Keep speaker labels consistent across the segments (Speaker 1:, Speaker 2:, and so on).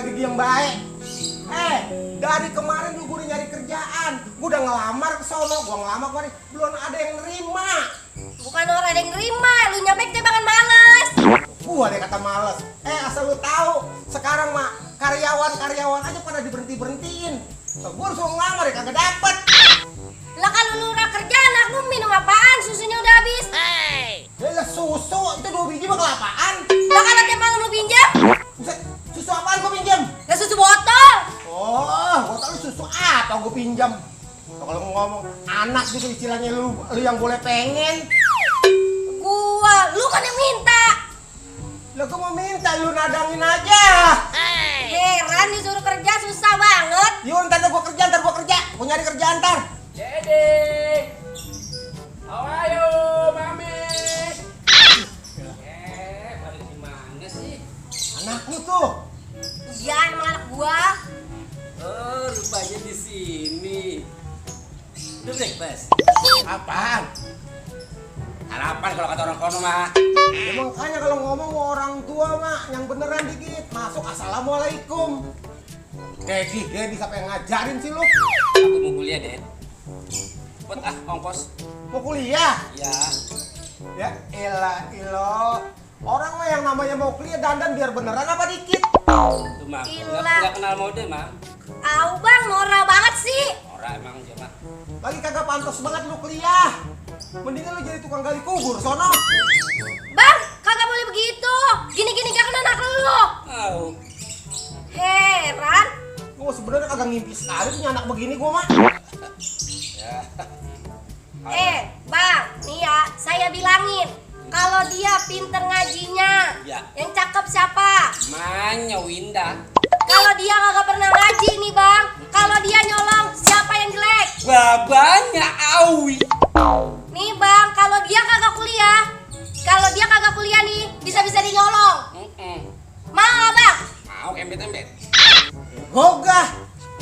Speaker 1: gigi yang baik. Dari kemarin lu udah nyari kerjaan. Gue udah ngelamar ke sono, gue ngelamar kemarin. Belum ada yang nerima.
Speaker 2: Bukan orang ada yang nerima, lu nyampe ketebangan males.
Speaker 1: Gua deh kata males. Asal lu tahu, sekarang mah karyawan aja pada diberhentiin. Gue harus ngelamar ya kagak dapet.
Speaker 2: Lah kalau lu udah kerja, anak lu minum apaan? Susunya udah habis.
Speaker 1: Lah susu, itu 2 biji mah kelapaan.
Speaker 2: Lah kalau tiap malam lu pinjam?
Speaker 1: Buset, susu apaan gua pinjam?
Speaker 2: Lah susu botol.
Speaker 1: Oh, gua tahu susu apa gua pinjam. Kalau ngomong anak gitu istilahnya lu yang boleh pengen.
Speaker 2: Lu kan yang minta.
Speaker 1: Lah gua mau minta lu nadangin aja.
Speaker 2: Heran disuruh kerja susah banget.
Speaker 1: Yuk ntar gua kerja. Gua nyari kerjaan ntar.
Speaker 3: Dede, how are you, mami? Pada di mana sih?
Speaker 1: Anak lu tuh.
Speaker 2: Iya emang anak gua.
Speaker 3: Oh, rupanya di sini. Udah breakfast?
Speaker 1: Apaan?
Speaker 3: Harapan kalau kata orang kono mah.
Speaker 1: Ya makanya kalau ngomong sama orang tua mah yang beneran dikit. Masuk assalamualaikum. Dedi siapa yang ngajarin sih lu?
Speaker 3: Aku mau kuliah, Den. Cepet ongkos.
Speaker 1: Mau kuliah?
Speaker 3: Ya.
Speaker 1: Ya elah. Orang mah yang namanya mau kuliah dandan biar beneran apa dikit?
Speaker 3: Tuh mah.
Speaker 2: Ilah.
Speaker 3: Enggak kenal mode mah.
Speaker 2: Au bang, norak banget sih.
Speaker 3: Orang emang dia mah.
Speaker 1: Lagi kagak pantas banget lu kuliah. Mendingan lu jadi tukang gali kubur sono.
Speaker 2: Bang, kagak boleh begitu. Gini-gini gak kena anak lu.
Speaker 3: Oh.
Speaker 2: Heran.
Speaker 1: Gua sebenarnya kagak ngimpi sekali punya anak begini gua mah.
Speaker 3: Ya.
Speaker 2: Bang, nih ya, saya bilangin. Kalau dia pinter ngajinya,
Speaker 3: Ya.
Speaker 2: yang cakep siapa?
Speaker 3: Manya Winda.
Speaker 2: Kalau dia kagak pernah ngaji nih bang, kalau dia nyolong siapa yang jelek?
Speaker 3: Babanya Awi.
Speaker 2: Nih bang, kalau dia kagak kuliah nih, bisa-bisa dia nyolong. Mau nggak bang?
Speaker 3: Mau embet-embet.
Speaker 1: Gogah.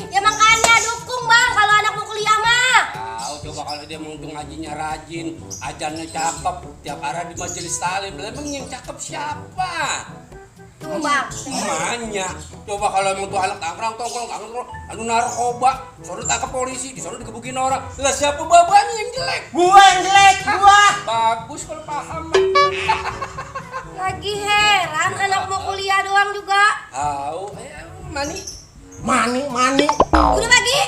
Speaker 2: Ya makanya dukung bang kalau anak mau kuliah mah.
Speaker 3: Tahu coba kalau dia mau ngajinya rajin, ajarnya cakep, tiap hari di majelis taklim, emang yang cakep siapa?
Speaker 2: Tuh bang.
Speaker 3: Namanya. Coba kalau emang tuh anak tongkrong, anu narkoba, suruh tangkap polisi, disuruh digebukin orang. Lah siapa babanya yang jelek?
Speaker 1: Gua yang jelek, gua.
Speaker 3: Bagus kalau paham.
Speaker 2: Lagi heran anak mau kuliah doang juga.
Speaker 3: Tahu, mani.
Speaker 1: Mani.
Speaker 2: Udah pagi?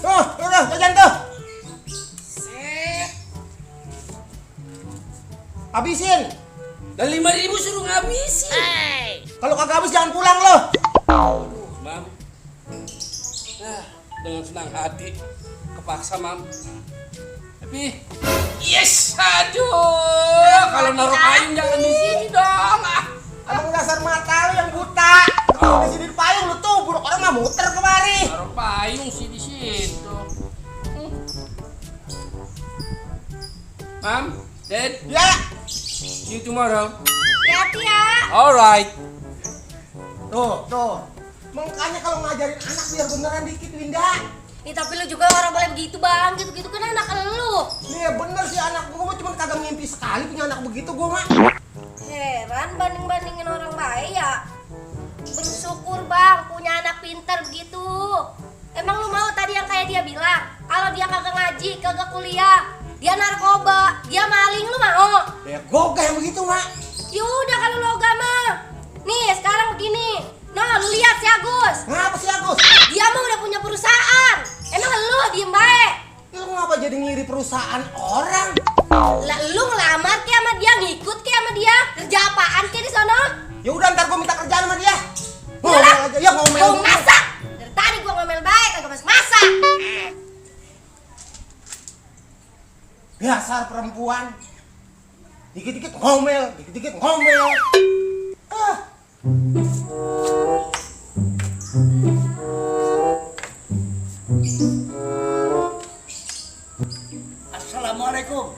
Speaker 1: Tuh, jajan tuh.
Speaker 3: Set.
Speaker 1: Habisin.
Speaker 3: Dan 5.000 suruh ngabisin.
Speaker 1: Kalau kagak habis jangan pulang lo.
Speaker 3: Mam. Nah, dengan senang hati kepaksa, Mam. Tapi yes, aduh, kalau naruh payung jangan di sini dong.
Speaker 1: Abang dasar mata lu yang buta. Kalau di sini di payung lu tuh buruk orang mah muter kemari.
Speaker 3: Naruh payung sih di situ. Mam, Dad,
Speaker 1: Ya.
Speaker 3: see you tomorrow.
Speaker 2: Hati-hati ya.
Speaker 3: Alright.
Speaker 1: Tuh. Makanya kalau ngajarin anak biar beneran dikit, Winda.
Speaker 2: Nih tapi lu juga orang boleh begitu bang, gitu-gitu kan anak lu.
Speaker 1: Nih ya bener sih anak gua mah cuma kagak ngimpi sekali punya anak begitu gua mah.
Speaker 2: Heran banding-bandingin orang baik ya. Bersyukur bang punya anak pintar begitu. Emang lu mau tadi yang kayak dia bilang, kalau dia kagak ngaji, kagak kuliah, dia narkoba, dia maling, lu mau?
Speaker 1: Ya gogah yang begitu, Mak.
Speaker 2: Yaudah kalau lu agama. Nih sekarang begini. Nah lu lihat si Agus.
Speaker 1: Ngapa sih Agus?
Speaker 2: Dia mah udah punya perusahaan. Emang lu diem baik?
Speaker 1: Lu ngapa jadi ngiri perusahaan orang?
Speaker 2: Lah lu ngelamar ke sama dia, ngikut ke sama dia, kerja apaan ke di sono?
Speaker 1: Ya udah ntar gua minta kerjaan sama dia.
Speaker 2: Udah.
Speaker 1: Ngomel aja, ya ngomel.
Speaker 2: Mau masak. Dari tadi gua ngomel baik, kagak masak.
Speaker 1: Dasar perempuan. Dikit-dikit ngomel.
Speaker 4: Assalamualaikum.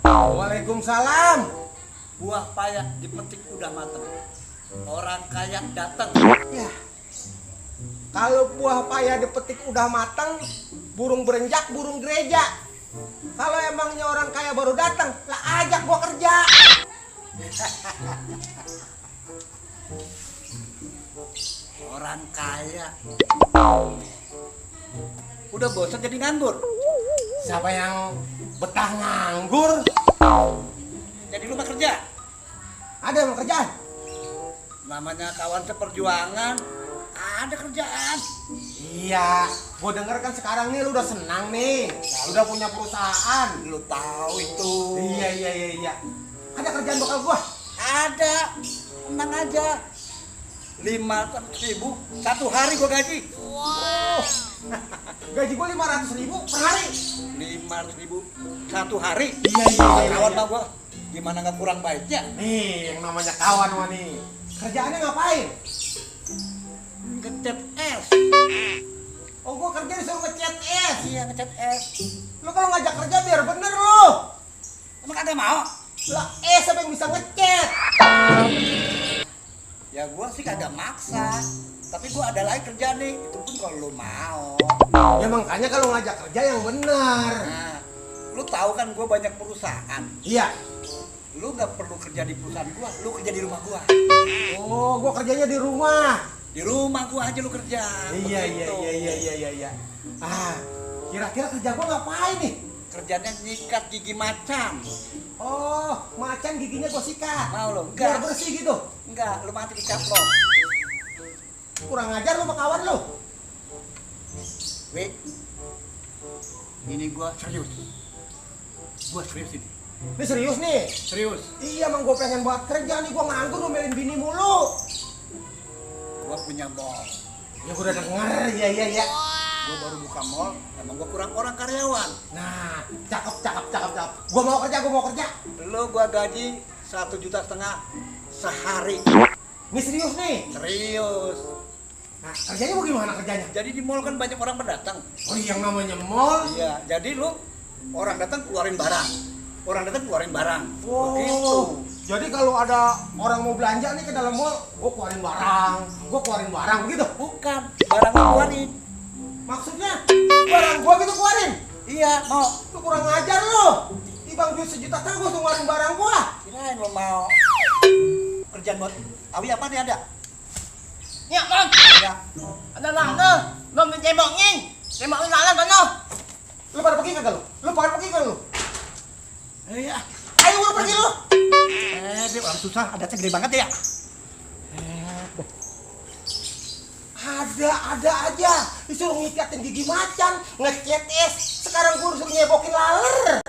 Speaker 1: Waalaikumsalam.
Speaker 4: Buah paya dipetik udah mateng. Orang kaya datang.
Speaker 1: Ya. Kalau buah paya dipetik udah matang, burung berenjak, burung gereja. Kalau emangnya orang kaya baru datang, lah ajak gua kerja.
Speaker 4: orang kaya. Udah bosan jadi nganggur.
Speaker 1: Siapa yang betah nganggur?
Speaker 4: Jadi lu mah kerja.
Speaker 1: Ada yang kerjaan?
Speaker 4: Namanya kawan seperjuangan, ada kerjaan.
Speaker 1: Iya, gue denger kan sekarang nih lu udah senang nih, udah punya perusahaan.
Speaker 4: Lu tahu itu.
Speaker 1: Iya. Ada kerjaan bakal gua?
Speaker 4: Ada. Tenang aja. 500.000 satu hari gua gaji.
Speaker 1: Oh, gaji gua 500.000 per hari.
Speaker 4: 500.000 satu hari.
Speaker 1: Iya.
Speaker 4: Kawan mah gua gimana nggak kurang baiknya?
Speaker 1: Nih, yang namanya kawan mah nih. Kerjaannya ngapain?
Speaker 4: Ngecat es.
Speaker 1: Oh, gua kerja disuruh ngecat es.
Speaker 4: Iya, ngecat es.
Speaker 1: Lu kalau ngajak kerja biar bener lu.
Speaker 4: Emang kagak mau?
Speaker 1: Lah, siapa yang bisa ngecat?
Speaker 4: Ya gua sih kagak maksa. Tapi gua ada lagi kerja nih. Itu pun kalau lu mau.
Speaker 1: Ya makanya kalau ngajak kerja yang bener.
Speaker 4: Nah, lu tahu kan gua banyak perusahaan.
Speaker 1: Iya.
Speaker 4: Lu nggak perlu kerja di perusahaan gua, lu kerja di rumah gua.
Speaker 1: Oh, gua kerjanya di rumah.
Speaker 4: Di rumah gua aja lu kerja.
Speaker 1: Iya.
Speaker 4: Begitu.
Speaker 1: Ah, kira-kira kerja gua ngapain nih?
Speaker 4: Kerjanya nyikat gigi macan.
Speaker 1: Oh, macan giginya gua sikat.
Speaker 4: Mau lo?
Speaker 1: Biar
Speaker 4: Enggak.
Speaker 1: bersih gitu.
Speaker 4: Enggak, lu mati dicaplok.
Speaker 1: Kurang ajar lu sama kawan lu.
Speaker 4: Wih, ini gua serius. Gua serius ini.
Speaker 1: Ini serius nih.
Speaker 4: Serius.
Speaker 1: Iya, emang gua pengen buat kerja nih. Gua nganggur ngomelin bini mulu.
Speaker 4: Gua punya mall.
Speaker 1: Ya gua udah denger. Iya.
Speaker 4: Gua baru buka mall. Emang gua kurang orang karyawan.
Speaker 1: Nah, cakep. Gua mau kerja.
Speaker 4: Lu gua gaji 1,5 juta sehari.
Speaker 1: Ini serius nih.
Speaker 4: Serius.
Speaker 1: Nah, kerjanya mau gimana kerjanya?
Speaker 4: Jadi di mall kan banyak orang pendatang.
Speaker 1: Oh, yang namanya mall.
Speaker 4: Iya, jadi lu orang datang keluarin barang. Orang datang keluarin barang. Begitu.
Speaker 1: Oh, jadi kalau ada orang mau belanja nih ke dalam mall, gua keluarin barang begitu.
Speaker 4: Bukan, barang lu keluarin.
Speaker 1: Maksudnya barang gua gitu keluarin.
Speaker 4: Iya, mau.
Speaker 1: Lu kurang ajar lu. Ibang duit 1 juta kan gua suruh ngeluarin barang gua.
Speaker 4: Kirain lu mau kerjaan buat Awi apa nih ada?
Speaker 5: Ya, Bang.
Speaker 4: Ya.
Speaker 5: Ada mana? Belum dicebongin. Cebongin mana sana?
Speaker 1: Lu pada pergi kagak lu? Lu?
Speaker 4: Iya.
Speaker 1: Ayo lu pergi lu.
Speaker 4: Dia orang susah, adatnya gede banget ya.
Speaker 1: Ada aja. Disuruh ngikatin gigi macan, ngecat es. Sekarang gua disuruh nyebokin laler.